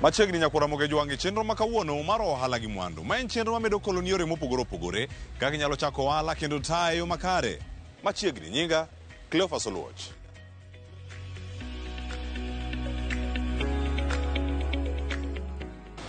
Machiegni nyakwar Ramogi Jwang' e chenro ma kawuono mar ohala gi mwandu. Ma en chenro mamedo koloni yore mopogore opogore kaka inyalo chako ohala kendo taye e yo makare. Machiegni nyinga Cleophas Oluoch.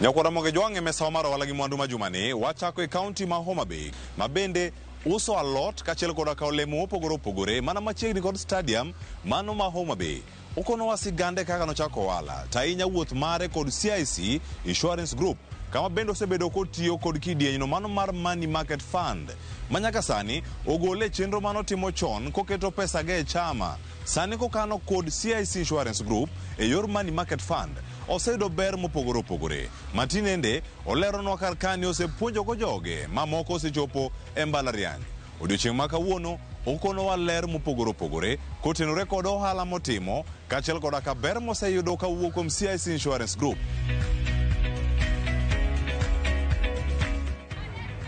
Nyakwar Ramogi Jwang' e mesawa mar ohala gi mwandu ma jumani wachako e kaunti ma Homa Bay ma bende uso alot kaachiel koda ka olemo mopogore opogore mana machiegni kod stadium mano ma Homa Bay. Okonowa sigande kaka nochako ohala, to ahinya wuoth mare kod CIC Insurance Group, kama bende osebedo kotiyo kod kidienyno mano mar Money Market Fund, ma nyaka sani ogole e chenro manotimo chon koketo pesage e chama. Sani kokano kod CIC Insurance Group e yor Money Market Fund, oseyudo ber mopogore opogore. Ma tinende oleronwa kar kani osepuonjogo joge ma moko osechopo e mbalariany. Odiochieng' ma kawuono okonowa ler mopogore opogore kotenore kod ohala motimo kaachiel koda ka ber moseyudo kawuok kuom CIC Insurance Group.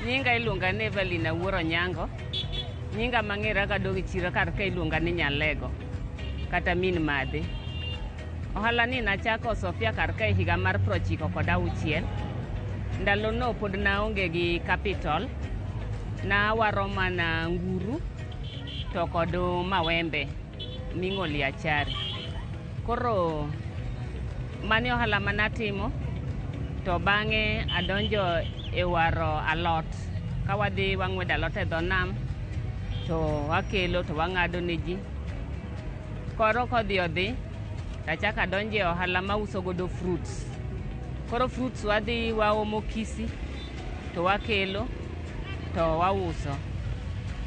Nyinga iluonga ni Evelyn Awuor Onyango. Nyinga mang'era kadok e chiro kar ka iluonga ni Nyalego kata min madhe. Ohala ni nachako Sofia kar ka e higa mar 96. Ndalono pod naonge gi capital. Nawaro mana nguru to kod mawembe ming'olie achari. Koro mano e ohala manatimo to bang'e adonjo e waro alot. Ka wadhi wang'wedo alot e dho nam to wakelo to wang'ado ne ji. Koro kodhi odhi tachako adonjo e ohala mauso godo fruits. Koro fruits wadhi waomo Kisii to wakelo to wauso.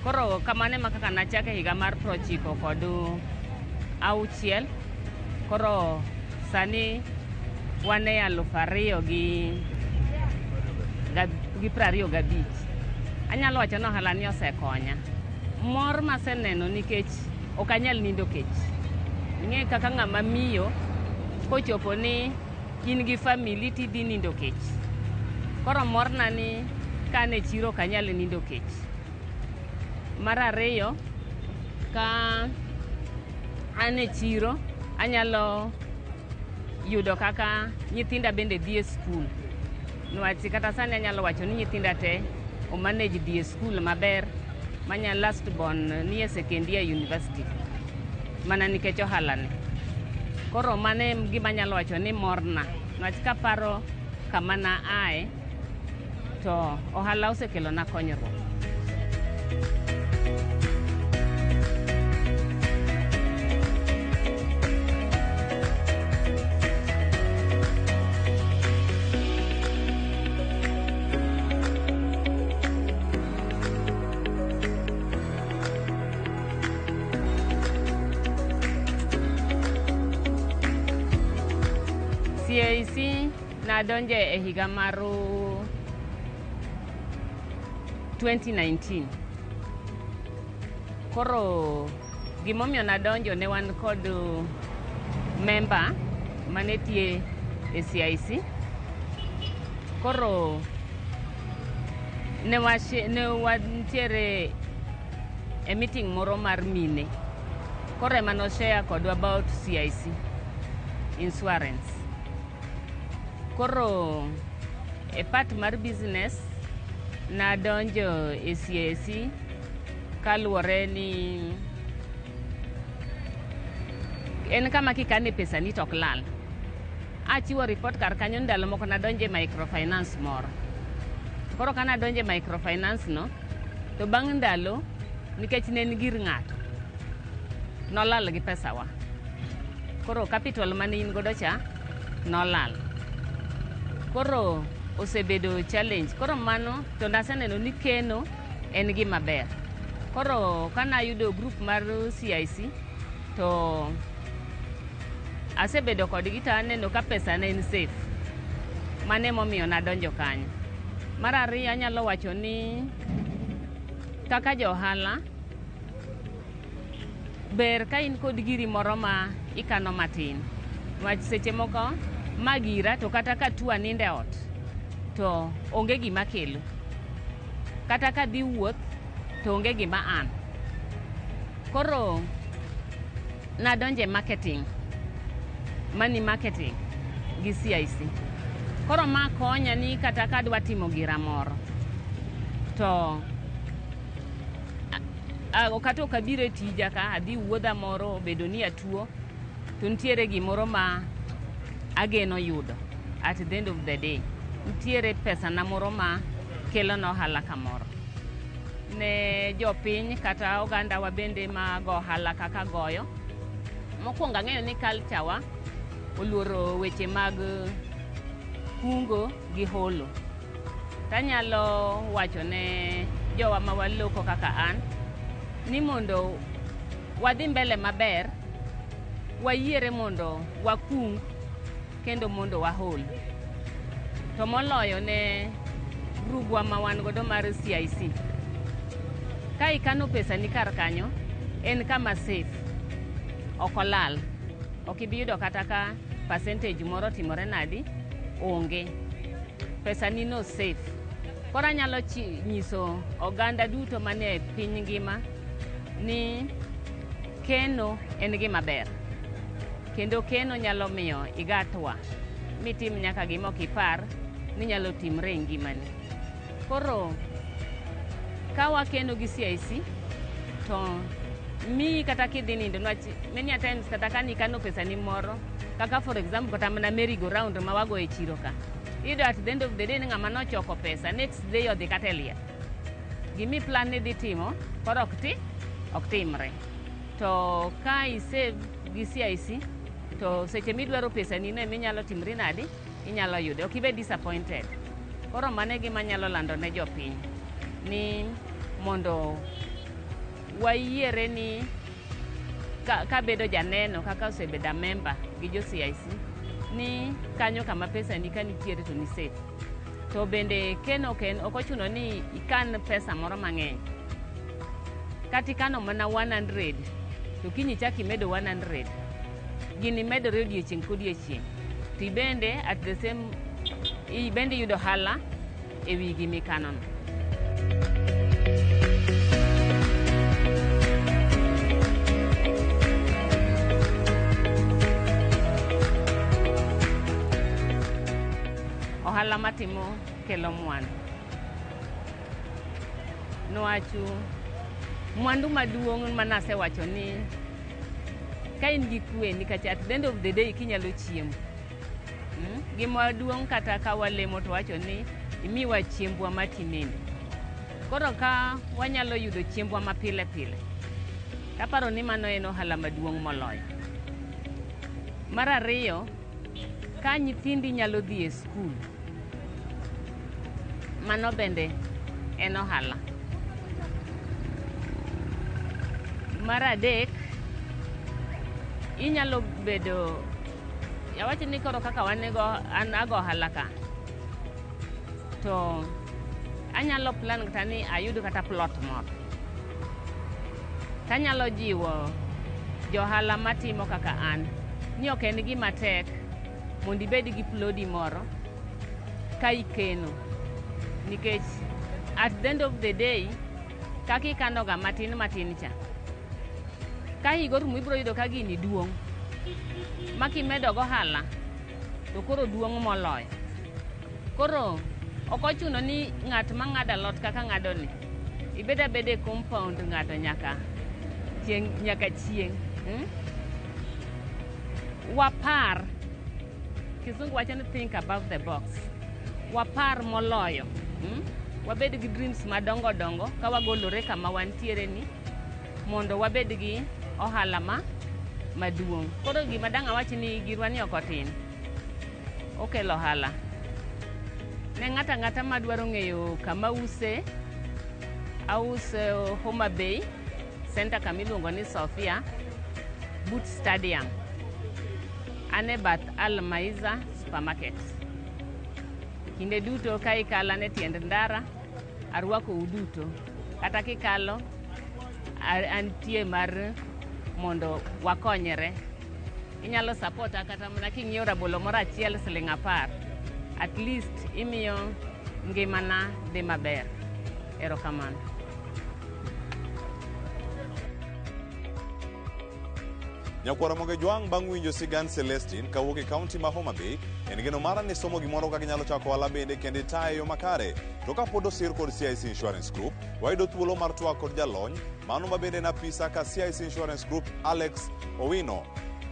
Koro kamano ema kaka nachako e higa mar 96. Koro sani wan e 2025. Anyalo wacho ni ohala ni osekonya. Mor maseneno nikech ok anyal nindo kech. Ing'e kaka ng'ama miyo kochopo ni in gi family tidhi nindo kech. Koro morna ni ka an e chiro ok anyal nindo kech. Mar ariyo, ka an e chiro anyalo yudo kaka nyithinda bende dhi e skul. Niwach kata sani anyalo wacho ni nyithinda te o manage dhi e skul maber manya last born nie second year university mana nikech ohala ni. Koro mano e gima anyalo wacho ni morna. Niwach kaparo kama na ae to ohala osekelona konyruok. CIC nadonje e higa mar 2019. Koro gimomiyo nadonjo ne wan kod member mane tiye e CIC. Koro ne wantiere e meeting moro mar mine. Koro ema no share kodwa about CIC insurance. Koro e part mar business nadonjo e CIC kaluwore ni en kama kikane pesani to ok lal. Achiwo report kar kanyo ndalo moko nadonjo e microfinance moro. Koro ka nadonjo e microfinance no, to bang' ndalo nikech ne en gir ng'ato, nolal gi pesawa. Koro capital mane in godo cha nolal. Koro osebedo challenge. Koro mano to naseneno ni keno en gima ber. Koro kanayudo group mar CIC to asebedo kodgi to aneno ka pesa ne en safe. Mano emomiyo nadonjo kanyo. Mar ariyo anyalo wacho ni kaka jo ohala ber ka in kod giri moro ma ikano matin. Niwach seche moko ma gira to kata ka tuo anindo e ot to onge gima kelo. Kata kadhi wuoth to onge gima an. Koro nadonjo e marketing, money marketing. gi CIC. Koro ma konya ni kata ka adwa timo gira moro to kata ok abiro e tija ka adhi wuodha moro obedo ni atuo to nitiere gimoro ma ageno yudo at the end of the day. Nitiere pesana moro ma kelona ohala kamoro. Ne jopiny kata ogandawa bende ma go ohala kaka goyo, mokwongo ang'eyo ni culture wa oluoro weche mag kungo gi holo. Tanyalo wacho ne jowa ma waloko kaka an ni mondo wadhi mbele maber, wayiere mondo wakung kendo mondo wahol. To moloyo ne grubwa ma wan godo mar CIC. Ka ikano pesani kar kanyo, en kama safe, ok olal. Ok ibi yudo kata ka percentage moro otimore nadi, onge. Pesani no safe. Koro anyalo nyiso oganda duto manie piny ngima ni keno en gima ber. Kendo keno nyalo miyo igatwa mitim nyaka gima ok ipar ni nyalo timre e ngimani. Koro ka wakeno gi CIC to miyi kata kidhi nindo niwach many a times kata ka nikano pesani moro kaka for example kata mana merry go round ma wago e chiro ka, iyudo at the end of the day ni ng'ama nochoko pesa next day odhi kata e liel. Gimi plan ni dhi timo koro ok timre. To ka i save gi CIC to seche midwaro pesani no eminyalo timri nadi, inyalo yude, ok ibed disappointed. Koro mano e gima anyalo lando ne jopiny ni mondo wayiere ni kabedo janeno kaka osebedo a member gi jo CIC ni kanyo kama pesani ka nitiere to ni safe. To bende keno ok ochuno ni ikan pesa moro mang'eny. Kata ikano mana 100 to kiny ichak imedo 100, gini medore odiochieng' kodiochieng'. To ibende at the same ibende iyudo ohala e wi gima ikanono. Ohala matimo kelo mwandu. Niwach mwandu maduong' manasewacho ni ka in gi kwe nikech at the end of the day kinyalo chiemo. Gima duong' kata ka walemo to wacho ni imiwa chiembwa matinende. Koro ka wanyalo yudo chiembwa mapile pile, taparo ni mano en ohala maduong' moloyo. Mar ariyo, ka nyithindi nyalo dhi e skul, mano bende en ohala. Mar adek, inyalo bedo, awach ni koro kaka wan go, an ago ohala ka, to anyalo plan kata ni ayud kata plot moro. Tanyalo jiwo johala matimo kaka an ni ok en gima tek mondo ibed gi plodi moro ka ikeno, nikech at the end of the day kaka ikano ga matin matin cha, ka higa orumo ibiro yudo ka gini duong' ma kimedo gohala to koro duong' moloyo. Koro ok ochuno ni ng'at ma ng'ado alot kaka ng'ado ni ibed abeda e compound ng'ato nyaka chieng', Wapar, kizungu wacho ni think above the box. Wapar moloyo, Wabed gi dreams madongo dongo ka wagolore kama wantiere ni mondo wabed gi ohala ma maduong'. Koro gima dang' awach ni girwa ni ok otin, okelo ohala. Ne ng'ato ang'ata madwaro ng'eyo kama ause, auso Homa Bay Center kama iluongo ni Sofia but Stadium. An e bath Al Maiza Supermarket. Kinde duto ka ikalo an e tiend ndara, arwakou duto. Kata kikalo, antie mar mondo wakonyre. Inyalo supporta kata mana king'iewo rabolo moro achiel siling' 10. At least imiyo ngimana dhi maber. Erokamano. Nyakwar Ramogi Jwang' bang' winjo sigand Celestine kawuok e kaunti ma Homa Bay, En geno mara ni somo gimoro kaka inyalo chako ohala bende kendo itaye e yo makare. To kapod osir kod CIC Insurance Group, wayudo thuolo mar twak kod jalony, mano ma bende en apisa ka CIC Insurance Group Alex Owino,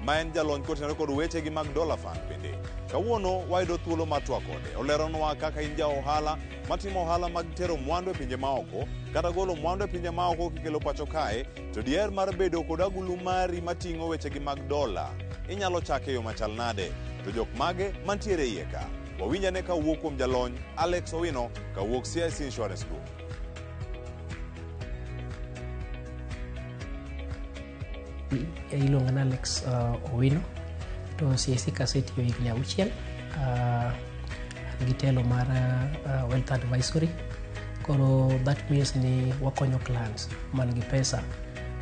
ma en jalony kotenore kod wechegi mag Dollar Fund bende. Kawuono wayudo thuolo mar twak kode. Oleronwa kaka in ja ohala matimo ohala mag tero mwandu e pinje maoko kata golo mwandu e pinje maoko kikelo pacho kae, to diher mar bedo kod agulu mari mating'o wechegi mag dola. Inyalo chake e yo machal nade? To jok mage mantiere iye ka? Wawinj ane ka wuok kuom jalony Alex Owino kawuok CIC Insurance Group. Iluonga ni Alex Owino to CIC kasetiyo higni 6 an gi telo mar Wealth Advisory. Koro that means ni wakonyo clients man gi pesa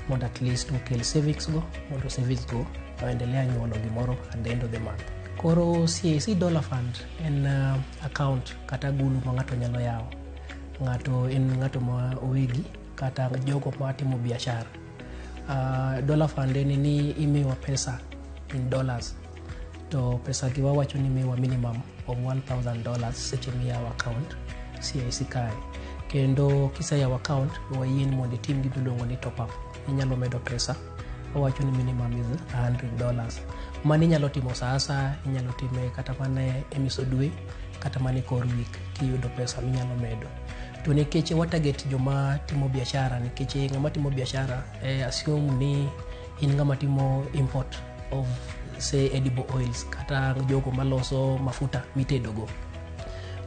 mondo at least okel savings go mondo savings go oendelea nyuolo gimoro at the end of the month. Koro CIC Dollar Fund en account kata agulu ma ng'ato nyalo yawo. Ng'ato en ng'ato ma owegi kata jogo matimo biashara. Dollar Fund en ni imiwa pesa in dollars to pesa gi wawacho ni imiwa minimum of $1,000 seche miyawo account CIC kae. Kendo kiseyawo account wayieni mondo itim gima iluongo ni top up. Inyalo medo pesa wawacho ni minimum is $100. Mano inyalo timo sa asaya, inyalo time kata mana e miso dwe kata mana e kor week kiyudo pesa minyalo medo. To nikech wa target joma timo biashara, nikech ng'ama timo biashara assume ni in ng'ama timo import of say edible oils kata jogo maloso mafuta mitedogo.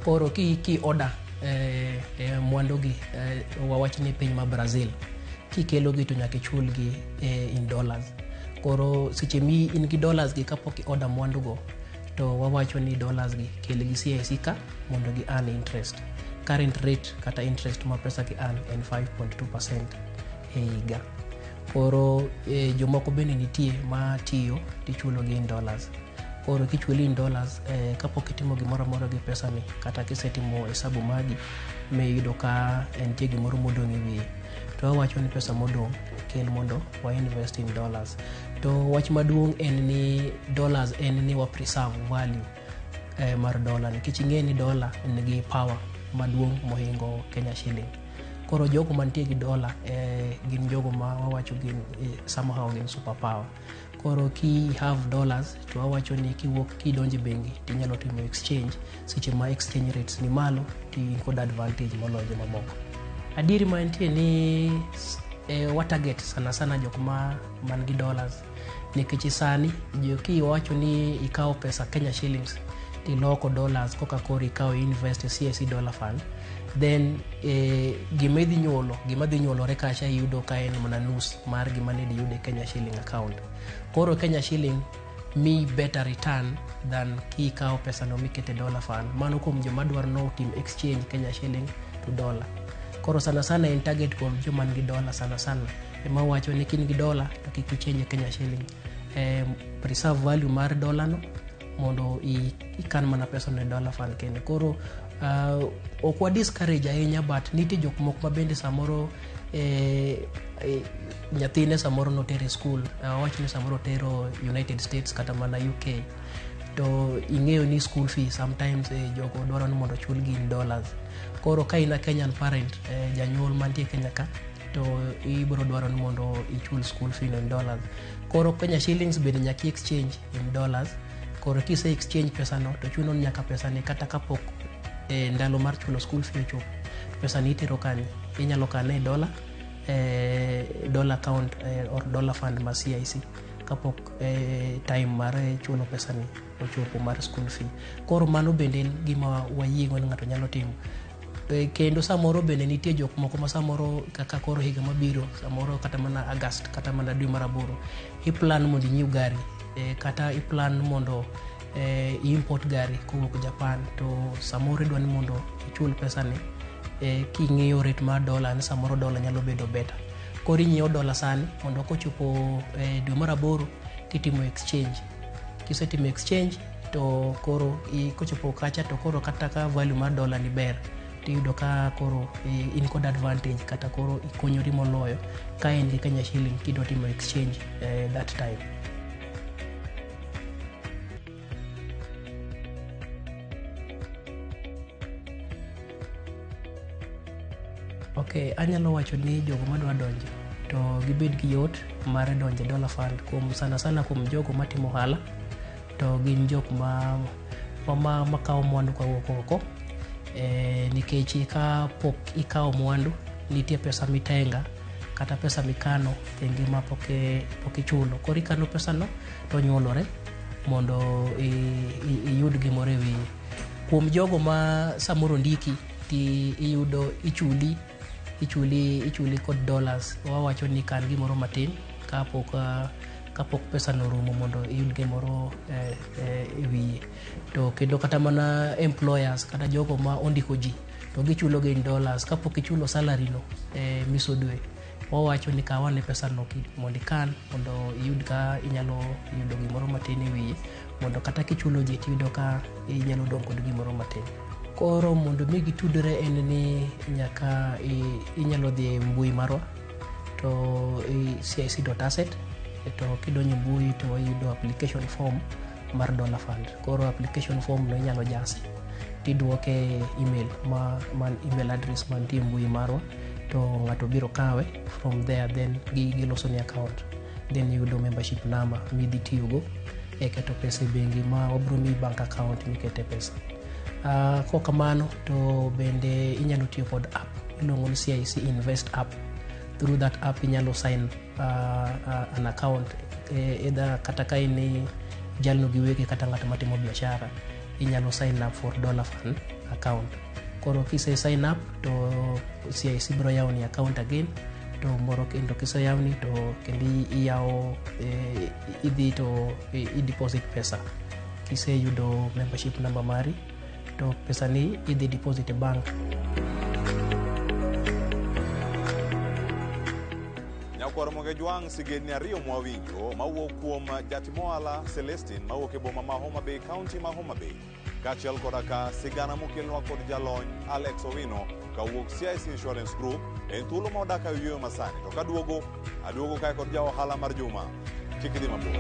Koro ki order mwandu gi wawach ni piny ma Brazil, kikelo gi to nyaka ichul gi in dollars. Koro seche mi in gi dollars gi kapok i order mwandu go to wawacho ni dollars gi kel gi CIC ka mondo gi earn interest. Current rate kata interest ma pesa gi earn en 5.2% e higa. Koro jomoko bende nitie ma tiyo tichulo gi in dollars. Koro kichuli in dollars kapok itimo gimoro amora gi pesa ni kata kisetimo hesabu magi miyudo ka nitie gimoro modong' e wiye, to wawacho ni pesa modong' kel mondo wa invest in dollars. To wach maduong' en ni dollars en ni wa preserve value mar dollar nikech ing'e ni dollar nigi power maduong' mohingo Kenya shilling. Koro jogo mantie gi dollar gin jogo ma wawacho gin somehow gin super power. Koro ki have dollars to wawacho ni kiwuok kidonjo e bengi tinyalo timo exchange seche ma exchange rates ni malo to in kod advantage moloyo jomamoko. Adieri ma entie ni wa target sana sana jok ma man gi dollars nikech sani kiwacho ni ikawo pesa Kenya shillings tiloko dollars koka koro ikawo invest e CIC Dollar Fund, then gima idhi nyuolo gima dhi nyuolore kacha iyudo ka en mana nus mar gima ne diyud e Kenya shilling account. Koro Kenya shilling mi better return than kikawo pesa no mikete dollar fund. Mano kuom joma dwaro no tim exchange Kenya shilling to dollar. Koro sana sana en target kuom joma nigi dollar sana sana ema wacho ni kin gi dollar to kik ichange Kenya shilling. Preserve value mar dollar no mondo ikan mana pesa no e dollar fund kende. Koro ok wa discourage ahinya but nitie jok moko ma bende samoro nyathine samoro notere e school, wawach ni samoro otero United States kata mana UK, to ing'eyo ni school fee sometimes jogo dwaro ni mondo ochulgi in dollars. Koro ka in a Kenyan parent, janyuol mantie Kenya ka, to ibiro dwaro ni mondo ichul school fee no in dollars. Koro Kenya shillings bende nyaka exchange in dollars. Koro kise exchange pesa no to chuno ni nyaka pesa ni kata kapok ndalo mar chulo school fee ochopo, pesa ni itero kanye? Inyalo kane e dollar, dollar account or dollar fund mar CIC kapok time mar chulo pesa ni ochopo mar school fee. Koro mano bende en gima wayiego ni ng'ato nyalo timo. Kendo samoro bende nitie jok moko ma samoro kaka koro higa mabiro samoro kata mana August kata mana dwe mar 8 iplan mondo inyiew gari kata iplan mondo import gari kowuok Japan to samoro idwa ni mondo ichul pesa ni king'iyo rate mar dollar ni samoro dollar nyalo bedo better. Koro inyiewo dollar sani mondo kochopo dwe mar 8 titimo exchange. Kisetimo exchange to koro kochopo kacha to koro kata ka value mar dollar ni ber tiyudo ka koro in kod advantage kata koro ikonyori moloyo ka in gi Kenya shilling kidwa timo exchange that time. Ok, anyalo wacho ni jogo madwa donjo to gibed gi yot mar donjo e Dollar Fund kuom sana sana kuom jogo matimo ohala to gin jok ma makawo mwandu kawuok oko, nikech ka pok ikawo mwandu nitie pesa mitenga kata pesa mikano thenge ma pok ichulo. Koro ikano pesano to nyuolore mondo iyud gimoro e wiye. Kuom jogo ma samoro ndiki ti iyudo ichuli ichuli ichuli kod dollars, wawacho ni kan gimoro matin kapok pesa no orumo mondo iyud gimoro e wiye. To kendo kata mana employers kata jogo ma ondiko ji to gichulo gi in dollars kapok ichulo salary no miso dwe, wawacho ni kaw ane pesa no mondo ikan mondo iyud ka inyalo yudo gimoro matin e wiye mondo kata kichulo ji tiyudo ka inyalo dong' kod gimoro matin. Koro mondo mi gitudre en ni nyaka inyalo dhi e mbui marwa to cic.asset, to kidonjo e mbui to iyudo application form mar Dollar Fund. Koro application form no inyalo jase tiduoke e email ma email address mantie e mbui marwa to ng'ato biro kawe from there, then giloso ni account, then iyudo membership number midhi tiyogo e keto pesa e bengi ma wabro miyi bank account mikete pesa. Kok kamano to bende inyalo tiyo kod app iluongo ni CIC Invest app. Through that app inyalo sign an account, either kata ka in jalno giwegi kata ng'at matimo biashara inyalo sign up for Dollar Fund account. Koro kise sign up to CIC biro yawoni account again, to moro kendo kiseyawni to kendo iyawo idhi to i deposit pesa. Kiseyudo membership number mari to pesa ni idhi deposit e bank. Nyakwar Mogejwang', sigendni ariyo mwawinjo mawuok kuom jatim ohala Celestine mawuok e boma ma Homa Bay, kaunti ma Homa Bay, kaachiel koda ka sigana mokelnwa kod jalony Alex Owino kawuok CIC Insurance Group. En thuolo ma odak e yueyo masani, to kaduogo aduogo kae kod ja ohala mar juma. Kik idhi mabor.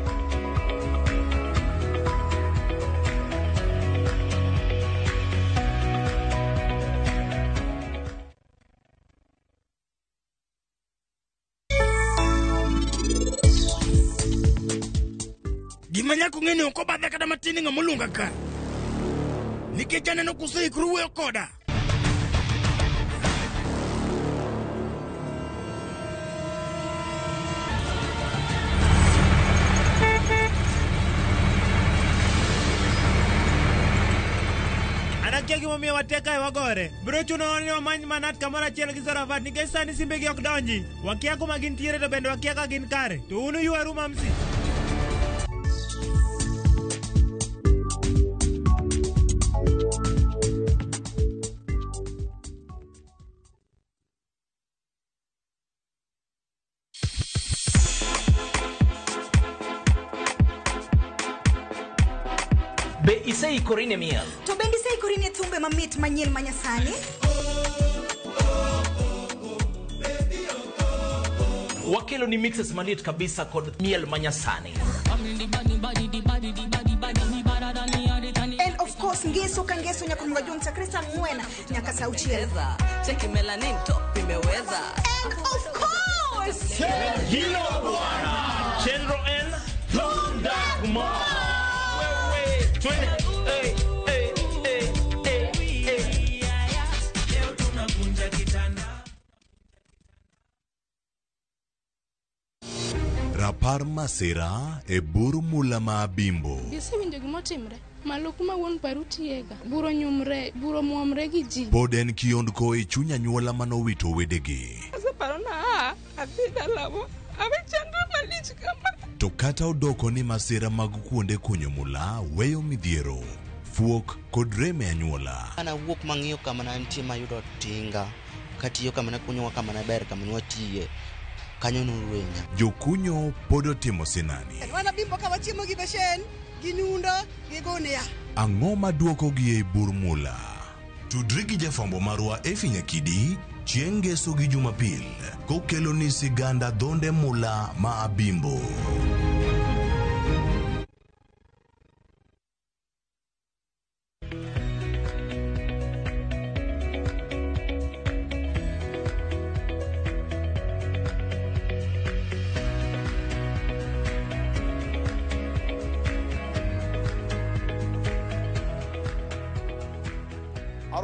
Gima nyaka ung'e ni ok obadha kata matin ni ng'ama oluonga ka. Nikech aneno kuseikru wuoyo koda. An akia gimomiyo watek kae wagore. Biro chunowa ni wamany manat kamoro achiel gi Zarafat nikech sani simbegi ok donji. Wakia kuma gintiere to bende wakia ka gin kare. To un uywaru mamsi. Be iseikori ne miel? To bende iseikori ne thumbe mamit manyien manyasani? Wakelo ni mixes maliet kabisa kod miel manyasani. And of course ngeso ka ngeso nyaka mga chakre saa 4 nyaka saa 6. Cheki melanin top imeweza. And of course Hilo bwana. Chenro N Tunda Kumar. Wewe twende. Hey, hey, hey, hey, hey. Leo tunakunja kitanda. Rapar masira e bur mula ma Abimbo. Isewinjo gimotimre? Malo kuma wuon paru tiyega. Buro nyumre, buro muomre gi ji. Pod en kiondko e chuny anyuola manowito wedegi. Aseparo na aa, adhi dalawa. Awe chandruok malich kama. To kata odoko ni masira mag kuonde kunyo mula weyo midhiero, fuok kod rem e anyuola. An awuok mang'iyo kama ne antie mayudo tinga katiyo kama ne kunyowa kama ne ber kama ne watiye kanyo norwenya. Jokunyo pod otimo sinani. Wan Abimbo ka wachiemo gi beshen, gi nyundo, gi gunia. Ang'o maduokogi ei bur mula? Tudri gi jafwambo marwa Efi Nyakidi chieng' ngeso gi Jumapil kokelo ni siganda dhonde mula ma Abimbo.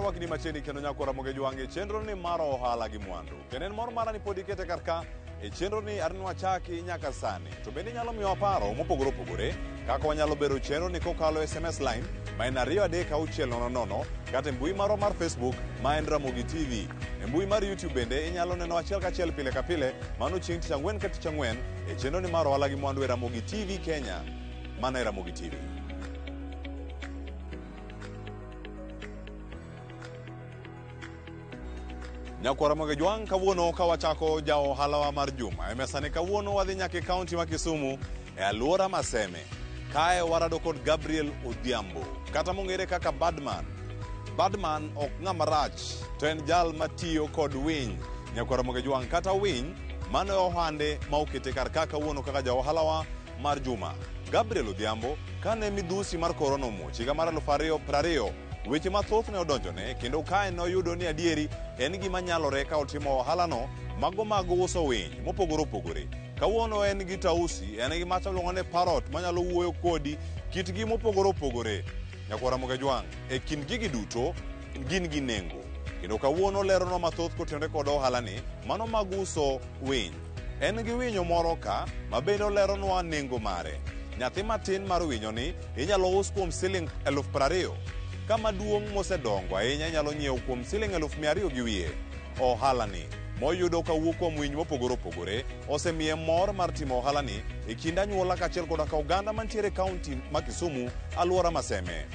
Arwakni machiegni kendo nyakora Ramogi Jwang' e chenro ni mar ohala gi mwandu. Kendo en mor mara ni pod ikete kar ka e chenro ni arinwa chaki nyaka sani. To bende inyalo miyowa paro mopogore opogore kaka wanyalo bero chenro ni kokalo SMS line ma en 23600 kata e mbui marwa mar Facebook ma en Ramogi TV. E mbui mar YouTube bende inyalo neno achiel kachiel pile ka pile mano chieng' tich ang'wen ka tich ang'wen e chenro ni mar ohala gi mwandu e Ramogi TV Kenya. Mana e Ramogi TV. Nyakwara Ramogi Jwang' kawuono ka wachako ja ohalawa mar juma. E mesani kawuono wadhi nyaka e kaunti ma Kisumu e alwora ma Seme. Kae warado kod Gabriel Odhiambo kata mong'ere kaka Badman. Badman ok ng'ama rach to en jal matiyo kod winy. Nyakwara Ramogi Jwang' kata winy mano e ohande ma okete kar ka kawuono kaka ja ohalawa mar juma. Gabriel Odhiambo kane midhusi mar korona omuoch higa mar 2020 weche mathoth ne odonjone kendo kae noyudo ni adieri en gima nyalore ka otimo ohalano mago mag uso winy mopogore opogore. Kawuono en gi tausi, en gi macha miluongo ni parrot manyalo wuoyo kodi kitgi mopogore opogore. Nyakwara Ramogi Jwang' e kind gigi duto gin gi nengo. Kendo kawuono leronwa mathoth kotenore kod ohalani mano mag uso winy. En gi winyo moro ka ma bende oleronwa nengo mare. Nyathi matin mar winyoni inyalo us kuom siling 20,000. Kama duong' mosedongo ahinya inyalo nyiewo kuom siling 200,000 gi wiye. Ohalani moyudo kawuok kuom winy mopogore opogore osemiye mor mar timo ohalani e kind anyuola kaachiel koda ka oganda mantiere e kaunti ma Kisumu alwora ma Seme.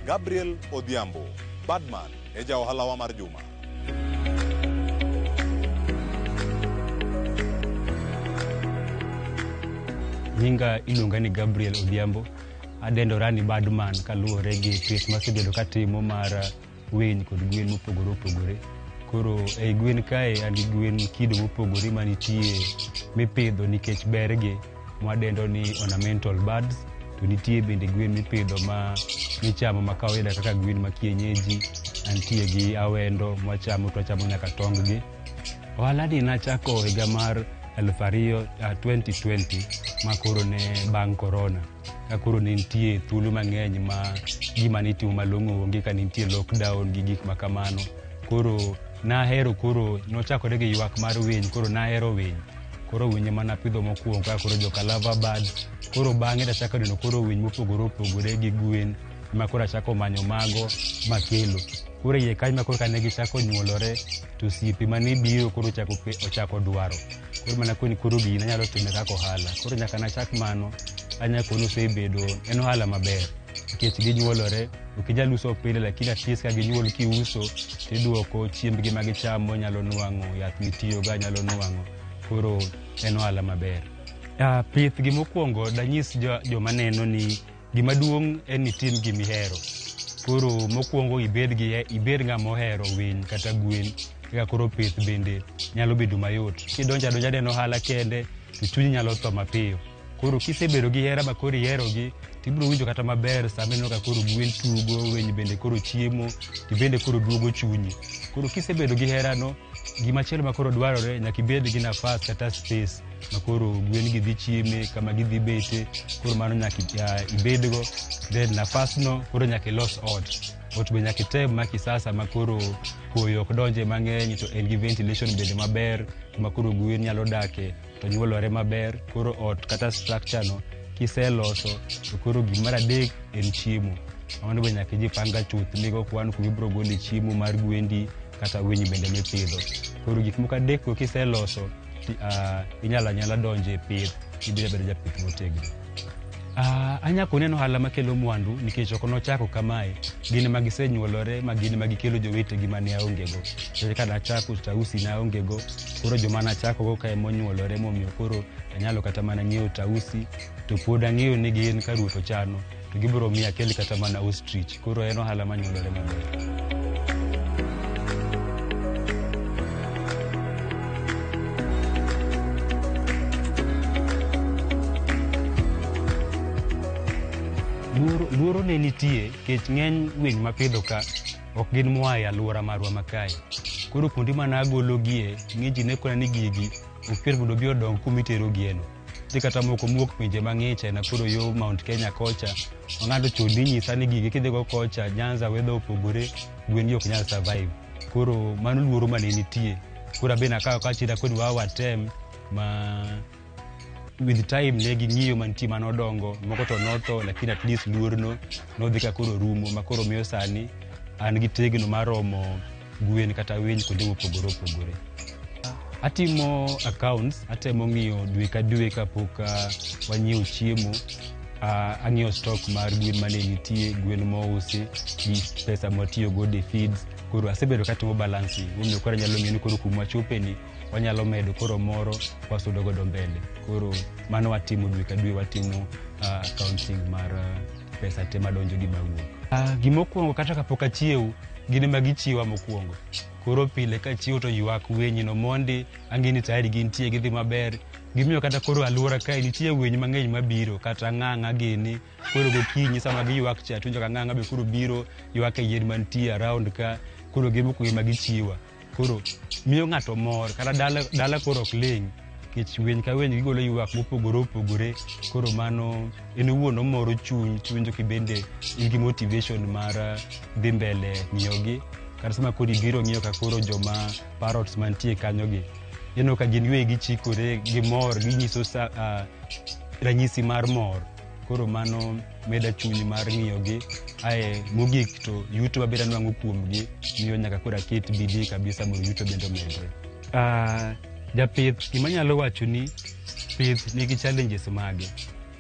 Gabriel Odhiambo, Badman e ja ohalawa mar juma. Nyinga iluonga ni Gabriel Odhiambo. Adendora ni Badman kaluwore gi pith masebedo katimo mar winy kod gwen mopogore opogore. Koro ei gwen kae an gi gwen kido mopogore manitie mipidho nikech bergi mwadendo ni ornamental birds, to nitie bende gwen mipidho ma michamo ma kawaida kaka gwen ma kienyeji, antie gi awendo mwachamo to wachamo nyaka tong gi. Ohala ni nachako higa mar 2020 ma koro ne bang' korona. Ka koro ne nitie thuolo mang'eny ma gima nitimo malong'o onge ka nitie lockdown gi gik ma kamano. Koro nahero koro nochakore gi ywak mar winy, koro nahero winy. Koro winy ema napidho mokwongo ka koro joka lover birds. Koro bang'e tachako neno koro winy mopogore opogore gi gwen ema koro achako manyo mago makelo. Koro iye kanyo ma koro kane gichako nyuolore to osiepe mane biro koro ochako dwaro. Koro mana koni koro gini anyalo time kaka ohala. Koro nyaka nachak mano, anyalo koni osebedo en ohala maber. Nikech ginyuolore, ok inyal uso pile lakini at least ka ginyuol kiuso tiduoko chiembgi ma gichamo nyalo nwang'o, yath mitiyogo nyalo nwang'o. Koro en ohala maber. Pith gimokwongo danyis joma neno ni gima duong' en ni itim gimihero. Koro mokwongo ibed ng'ama ohero winy kata gwen eka koro pith bende nyalo bedo mayot. Kidonjo adonja ne en ohala kende to chunyi nyalo tho mapiyo. Koro kisebedo gi hera ma koro iherogi tibiro winjo kata maber sama ineno ka koro gwen tugo, winy bende koro chiemo, tibende koro duogo chunyi. Koro kisebedo gi herano, gimachielo ma koro dwarore nyaka ibed gi nafas kata space ma koro gwen gi dhi chieme, kama gidhi bete, koro mano nyaka ibedgo. Then nafas no koro nyaka ilos ot. Ot be nyaka item ma kisasa ma koro koyo ok donje mang'eny to en gi ventilation bende maber kuma koro gwen nyalo dake to nyuolore maber. Koro ot kata structure no kiseloso to koro gimar adek en chiemo. Mano be nyaka ijipanga chuth migo kwan kuma ibiro gole chiemo mar gwendi kata winy bende mipidho. Koro gik moko adek go kiseloso inyalo anyala donjo e pith ibiro bedo japith motegno. Anya koni en ohala makelo mwandu nikech ok nochako kamae, gin ema gisenyuolore ma gin ema gikelo jowetegi mane aonge go. Nikech ka nachako tausi naonge go, koro joma nachako go ka ema onyuolore momiyo koro anyalo kata mana nyiewo tausi to pod ang'eyo ni gin ka ruoth ochano to gibiro miyo akel kata mana ostrich. Koro en ohala manyuolore maber. Luoro ne nitie nikech ng'eny winy mapidho ka ok gin moa e alwora marwa ma kae. Koro kuonde mane agologie, ng'eny ji ne kona ni gigi ok yot mondo obi odong kuma iterogieno. Nitie kata moko mowuok pinje mang'ich aina koro yo Mount Kenya kocha. Ma ng'ato chon inyisa ni gigi kidhigo kocha Nyanza weather opogore, gwen gi ok nyal survive. Koro mano luoro mane nitie. Koro abe nakawo kachira kod wa watem ma with time ne ging'iyo mantie manodongo moko to notho lakini at least luorno nodhi ka koro rumo ma koro miyo sani an gi tegno maromo gwen kata winy kuonde mopogore opogore. Atimo accounts, atemo ng'iyo dwe ka dwe kapok wanyiewo chiemo. Ang'iyo stock mar gwen mane nitie, gwen mousi gi pesa mwatiyo godo e feeds. Koro asebedo katimo balancing, momiyo koro anyalo ng'eyo ni koro kuma wachope ni wanyalo medo koro moro wasudo godo mbele. Koro mano watimo dwe ka dwe, watimo accounting mar pesa te madonjo gi mawuok. Gimokwongo kata kapok achiew, gin ema gichiewa mokwongo. Koro pile kachiew to ywak winy no mondi, ang'e ni tayari gintie, gidhi maber. Gimiyo kata koro alwora kae nitie winy mang'eny mabiro, kata ng'ang'a gini. Koro gokinyi sama giywak cha, tiwinjo ka ng'ang'a be koro biro ywak e yien mantie around ka. Koro gin mokwongo ema gichiewa. Koro miyo ng'ato mor, kata dala koro ok ling'. Nikech winy ka winy gigolo ywak mopogore opogore. Koro mano en owuon omoro chuny, tiwinjo kibende in gi motivation mar dhi mbele ng'iyogi. Kata sama koro ibiro ng'iyo ka koro joma parrots mantie kanyo gi, ineno ka gin giwegi gichikore, gimor, ginyiso ranyisi mar mor. Koro mano meda chuny mar ng'iyogi. Ae mogik to yuto mabende anwang'o kuomgi miyo nyaka koro aket bidii kabisa mondo yuto bende omedre. Japith, gima anyalo wacho ni pith nigi challenges mage,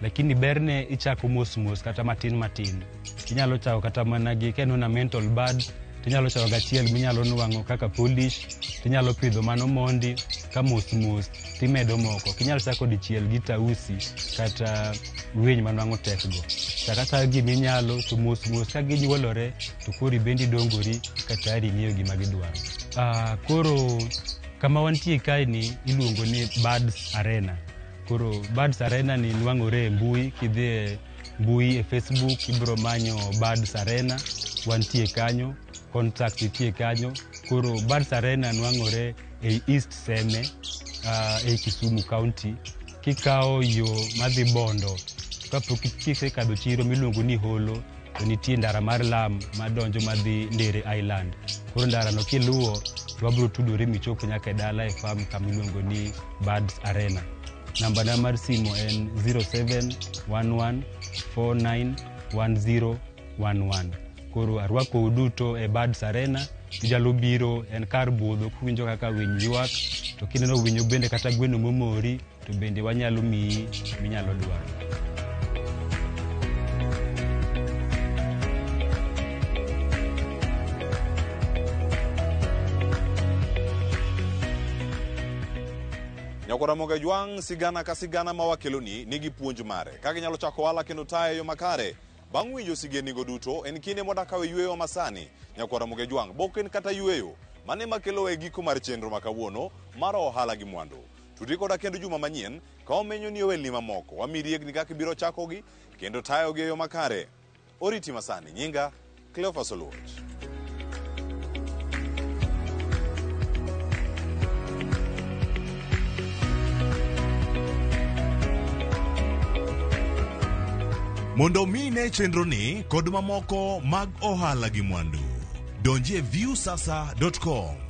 lakini berne ichako mos mos kata matin matin. Inyalo chako kata mana gi ka en ornamental bird, tinyalo chako gachiel minyalo nwang'o kaka polish, tinyalo pidho mano mondi ka mos mos timedo moko. Ok inyal chako dichiel gi tausi kata winy manwang'o tekgo. Chak achaka giminyalo to mos mos ka ginyuolore to koro ibendi idongori ka tayari ing'eyo gima gidwaro. Koro kama wantie kae ni iluongo ni Birds Arena. Koro Birds Arena ni nwang'ore e mbui, kidhi e mbui e Facebook ibiro manyo Birds Arena, wantie kanyo, contact nitie kanyo. Koro Birds Arena nwang'ore ei East Seme, ei Kisumu County. Kikawo yo madhi Bondo, kapok kisekadho chiro miluongo ni Holo, to nitie ndara mar lam madonjo madhi Ndere Island. Koro ndara no kiluwo, to wabiro tudore michop nyaka e dala e farm kama iluongo ni Birds Arena. Namba na mar simu en 0711491011. Koro arwakou duto e Birds Arena. Inyalo biro, en kar budho kiwinjo kaka winy ywak, to kineno winyo bende kata gweno momori, to bende wanyalo miyi minyalo dwaro. Nyakwar Ramogi Ajwang', sigana ka sigana ma wakeloni nigi puonj mare. Kaka inyalo chako ohala kendo taye e yo makare. Bang' winjo sigendnigo duto, en kinde mwadakawe yweyo masani. Nyakwar Ramogi Ajwang', bok en kata yweyo. Mano ema kelowa e giko mar chenro ma kawuono mar ohala gi mwandu. Tudri koda kendo juma manyien ka wamenyo ni ohelni mamoko, wamiyi riekni kaka ibiro chakogi kendo tayogi e yo makare. Oriti masani, nyinga Cleophas Oluoch. Mondo omi ine chenroni kod mamoko mag ohala gi mwandu, donji e viusasa.com.